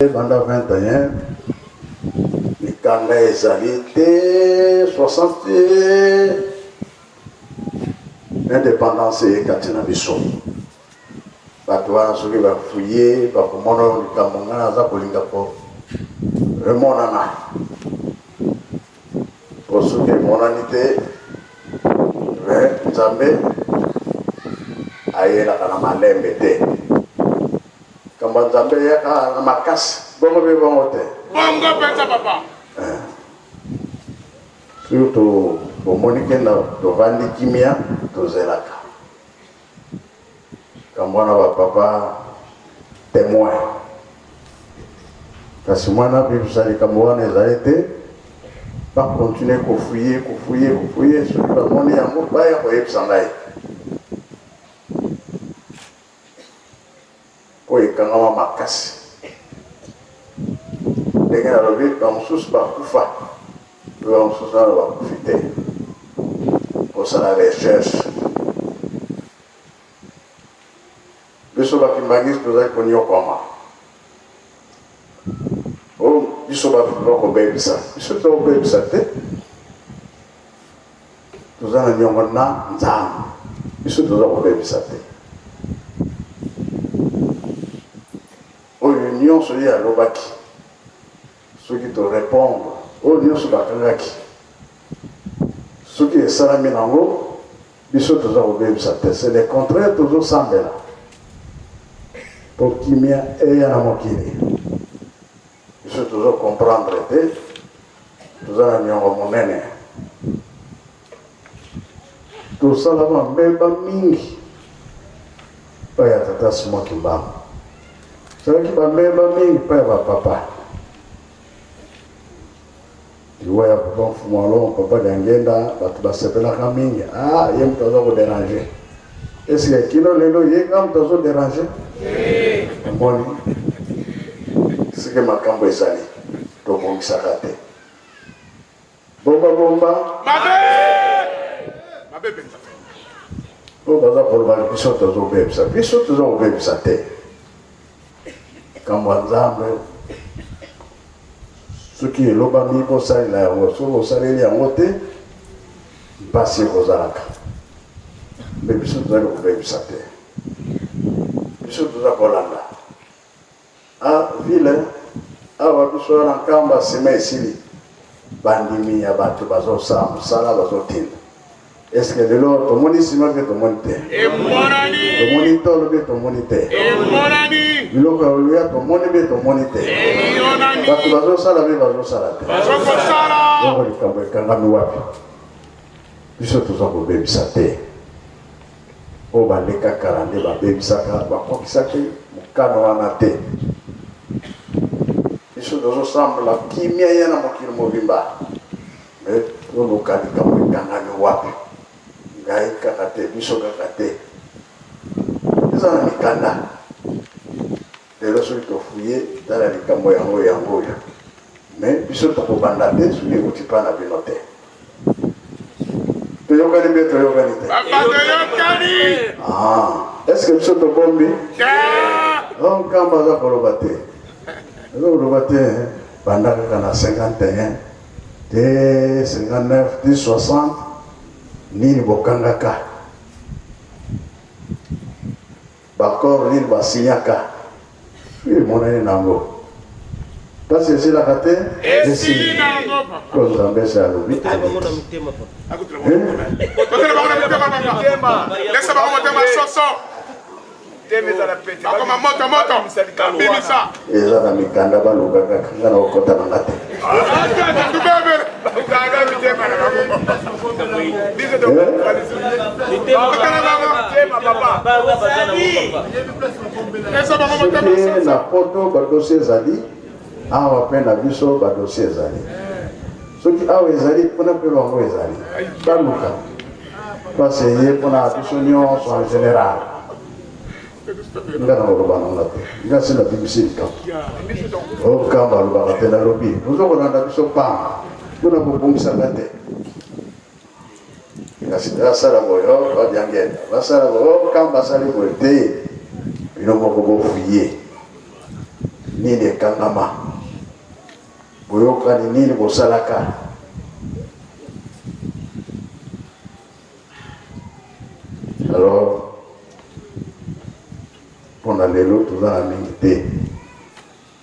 Banda 21 mikanda ezali te 60 independance eye kati na biso. Bato wana soki bafuye bakomona oyo likambo ngai naza kolinga ko emonana, po soki emonani te me Nzambe ayelaka na malembe te. Likambo ya Nzambe eyaka na makasi, bongo mpe bongo te. Bongo mpenza papa. Eh. Surtout bomoni ke tovandi kimia tozelaka likambo wana ba papa temoin kasi mwana bibisa likambo wana ezali te bakontinue kofuye kofuye kofuye soki bamoni yango baya koyebisa ngai mpo ekangama makasi ndenge nalobi bamosusu bakufa mpe bamosusu nano bakufi te kosala recherche biso bakimbangisi tozali konyokwama o oh, biso bato bakobebisa biso tokobebisa te Toza na niongo na Nzambe. Biso toza kobebisa te. Oyo nionso ye alobaki soki to repondre oyo nionso bakangaki soki esalami nango biso toza kobebisa te, c'est le contraire, tozosambela po kimia eya na mokili. Biso tozo comprendre te, toza na niongo monene, tosala mabeba mingi pa ya tata Simon Kimbangu, tosalaki bambeba mingi pa ya bapapa liwa ya papa Mfumu Alongo, papa Diangenda, bato basepelaka mingi. Ah, ye moto aza koderange. Eske kino lelo ye kaka moto azo derange? Omoni sike makambo ezali tobongisaka te. Bomba bomba mabe mabe mpenza. Oyo baza koloba biso tozobebisa, biso toza kobebisa te. Likambo ya Nzambe soki elobami bosalela yango, soki bosaleli yango te mpasi ekozalaka. Mpe biso tozali kobebisa te, biso toza kolanda a ville awa biso wana Nkamba sima esili bandimi ya bato bazosala mosala bazotinda. Est-ce que lelo tomoni sima mpe tomoni te? Emonani. Tomoni tolo mpe tomoni te? Emonani. Biloko ya kolia tomoni mpe tomoni te? Emonani. Bato bazosala mpe bazosala te? Bazokosala. Bongo likambo ekangami wapi? Biso toza kobebisa te. Oyo baleka kala nde babebisaka, bakokisaki mokano wana te. Biso tozosambela kimia ya na mokili mobimba. Mais toluka likambo ekangami wapi? Ngai kaka te, biso kaka te. Eza na mikanda. Lelo soki tofuye, tala likambo yango yango oyo. Mais biso tokobanda te soki euti pa na bino te. Toyokani mpe toyokani te. Papa toyokani. Ah, est-ce que biso tobombi? Te. Oh, Nkamba aza koloba te. Aza koloba te. Banda kaka na 51 te 59 ti 60 nini bokangaka baccord nini basignaka emonani nango mpasi esilaka te esili nango po nzambe esi alobi lesa bango motema soso Bakoma moto moto. Bimisa. Eza na mikanda baluka kaka nga na kokota na nga te. Soki na poto badosie ezali awa mpe na biso badosie ezali soki awa ezali kuna mpe bango ezali baluka Pasi eye mpona biso nyonso en general. Nga na koloba na nga te. Nga si nabimisi likambo. O Nkamba alobaka te nalobi. Ozo kolanda biso pamba. Mpona kobongisaka te. Kasi basala boye, oh, babiangenda. Basala boye, oh, Nkamba asali boye te. Bino moko bofuye. Nini ekangama? Boyokani nini bosalaka? Alors, mpo na lelo toza na mingi te.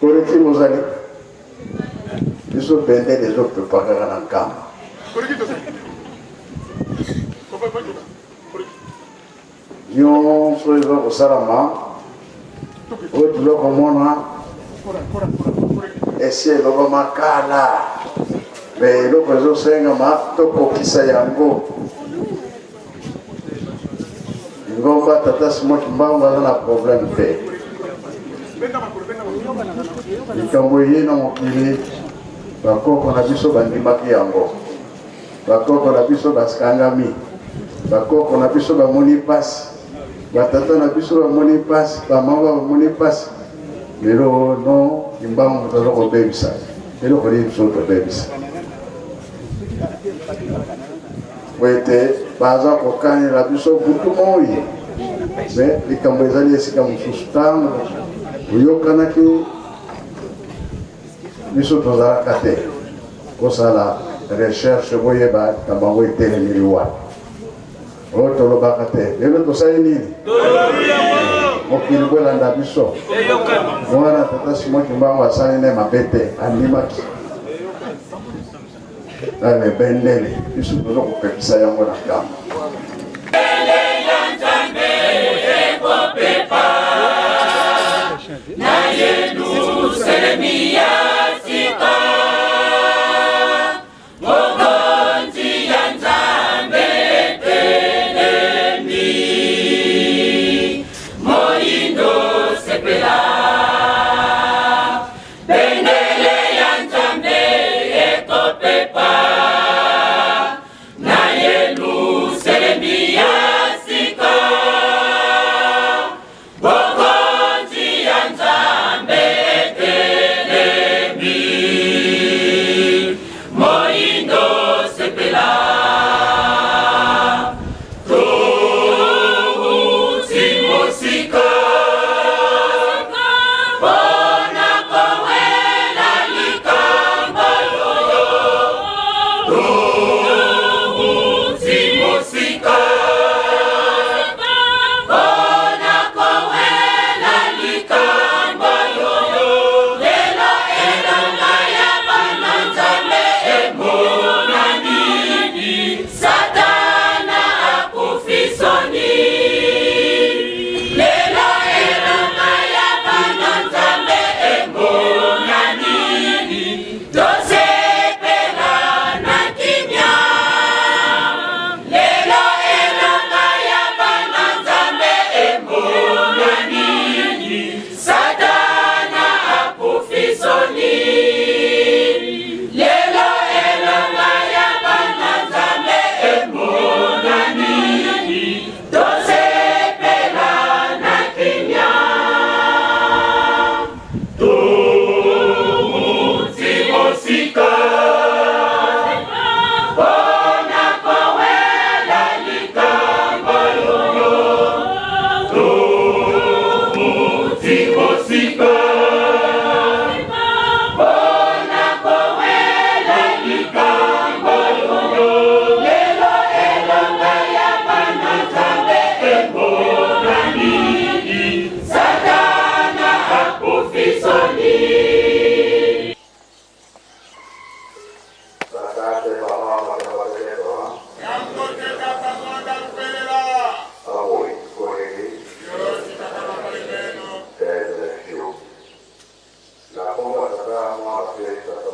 Koleki bozali biso bendele ezopepa kaka na nkamba. Nyonso eza kosalama oyo toza komona esi elobama kala, me eloko ezosengama tokokisa yango. Lingomba tata Simon Kimbangu aza na problème te. Likambo eye na mokili, bakoko na biso bandimaki yango, bakoko na biso bakangami, bakoko na biso bamoni mpasi, batata na biso bamoni mpasi, bamama bamoni mpasi. Lelo no Kimbangu moto aza kobebisa eloko nini? Biso tobebisa po ete baza kokanela biso butu moi, me likambo ezali esika mosusu. Ntango oyokanaki biso tozalaka te kosala recherche, boyeba likambo yango etelemeli wapi. Oyo tolobaka te, lelo tosali nini? Mokili bolanda biso. Mwana tata Simon Kimbangu asali nde mabe te, andimaki ale bendele, biso toza kopekisa yango na ngambo. Na Yelusalemi ya sika, Bokonzi ya Nzambe etelemi, moyindo sepela, bendele ya Nzambe ekopepa na Yelusalemi ya sika, Bokonzi ya Nzambe etelemi, moyindo sepela. Touti mosika mpona kowela likambo oyo, touti mosika mpona kowela likambo oyo. Lelo elonga ya bana Nzambe emonani, Satana akufi soni. Lelo elonga ya bana Nzambe emonani, tosepela na kimia. Lelo elonga ya bana Nzambe emonani, Satana akufi soni. Lelo elonga ya bana Nzambe emonani, tosepela na kimia. Touti mosika mpona kowela likambo oyo, touti mosika mpona kowela likambo oyo. Lelo elonga ya bana Nzambe emonani, Satana akufi soni. Tata mama makambo. Yango te tata mwanda mpelela. Amoy koleli. Yosi tata mapalemeno. Yo na kombo tata mwana mpe tata.